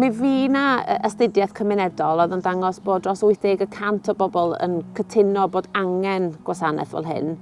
Mi fu 'na astudiaeth cymunedol oedd yn dangos bod dros 80 y cant o bobl yn cytuno bod angen gwasanaeth fel hyn.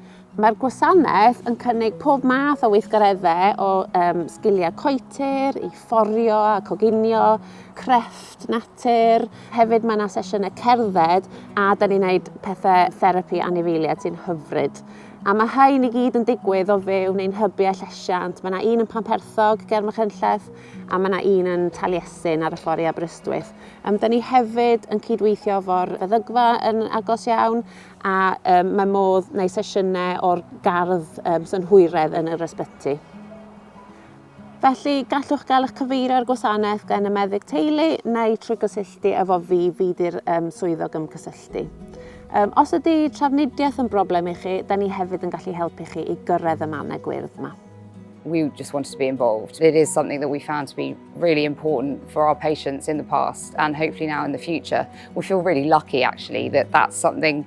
Mae'r gwasanaeth yn cynnig pob math o weithgareddau o um, sgiliau coetir, i fforio a coginio, crefft, natur. Hefyd mae yna sesiynau cerdded a da ni'n gwneud pethau therapi anifeiliaid sy'n hyfryd. A mae rhain i gyd yn digwydd o fewn ein hybiau llesiant. Mae yna un yn Pamperthog ger Machynlleth a mae yna un yn Taliesin ar y ffordd i Aberystwyth. Um, da ni hefyd yn cydweithio efo'r feddygfa yn agos iawn a um, mae modd wneud sesiynau o'r gardd um, synhwyredd yn yr ysbyty. Felly, gallwch gael eich cyfeirio i'r gwasanaeth gan y meddyg teulu neu trwy gysylltu efo fi, fi di'r um, swyddog ymgysylltu. Um, os ydy trafnidiaeth yn broblem i chi, da ni hefyd yn gallu helpu chi i gyrraedd y mannau gwyrdd yma. We just wanted to be involved. It is something that we found to be really important for our patients in the past and hopefully now in the future. We feel really lucky actually that that's something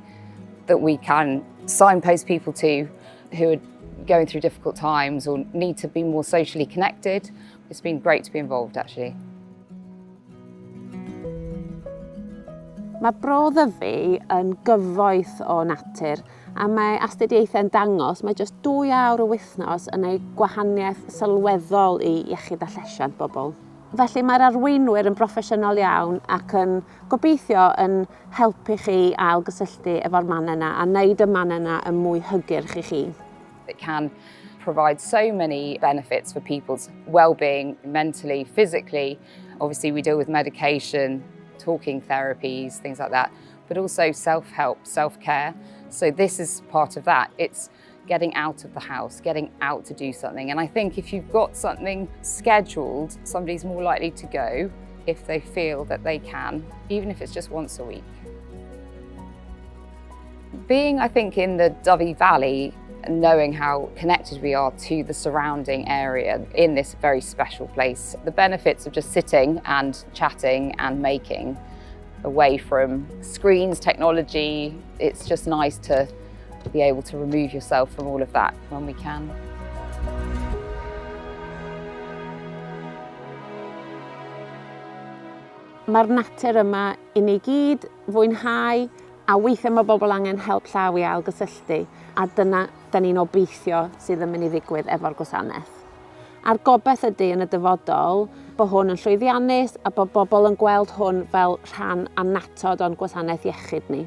that we can signpost people to who are going through difficult times or need to be more socially connected. It's been great to be involved actually. Mae Bro Ddyfi yn gyfoeth o natur a mae astudiaethau'n dangos mae jyst dwy awr y wythnos yn ei gwahaniaeth sylweddol i iechyd a llesiant bobl. Felly mae'r arweinwyr yn broffesiynol iawn ac yn gobeithio yn helpu chi ailgysylltu efo'r mannau yna a wneud y mannau yna yn mwy hygyrch i chi. It can provide so many benefits for people's well-being, mentally, physically. Obviously, we deal with medication, talking therapies, things like that, but also self-help, self-care. So this is part of that. It's getting out of the house, getting out to do something. And I think if you've got something scheduled, somebody's more likely to go if they feel that they can, even if it's just once a week. Being, I think, in the Dyfi Valley, knowing how connected we are to the surrounding area in this very special place, the benefits of just sitting and chatting and making away from screens, technology, it's just nice to be able to remove yourself from all of that when we can. Mae'r natur yma i ni gyd fwynhau a weithiau mae bobl angen help llaw i ailgysylltu a dyna da ni'n obeithio sydd yn mynd i ddigwydd efo'r gwasanaeth. A'r gobaith ydy yn y dyfodol bod hwn yn llwyddiannus a bod bobl yn gweld hwn fel rhan annatod o'n gwasanaeth iechyd ni.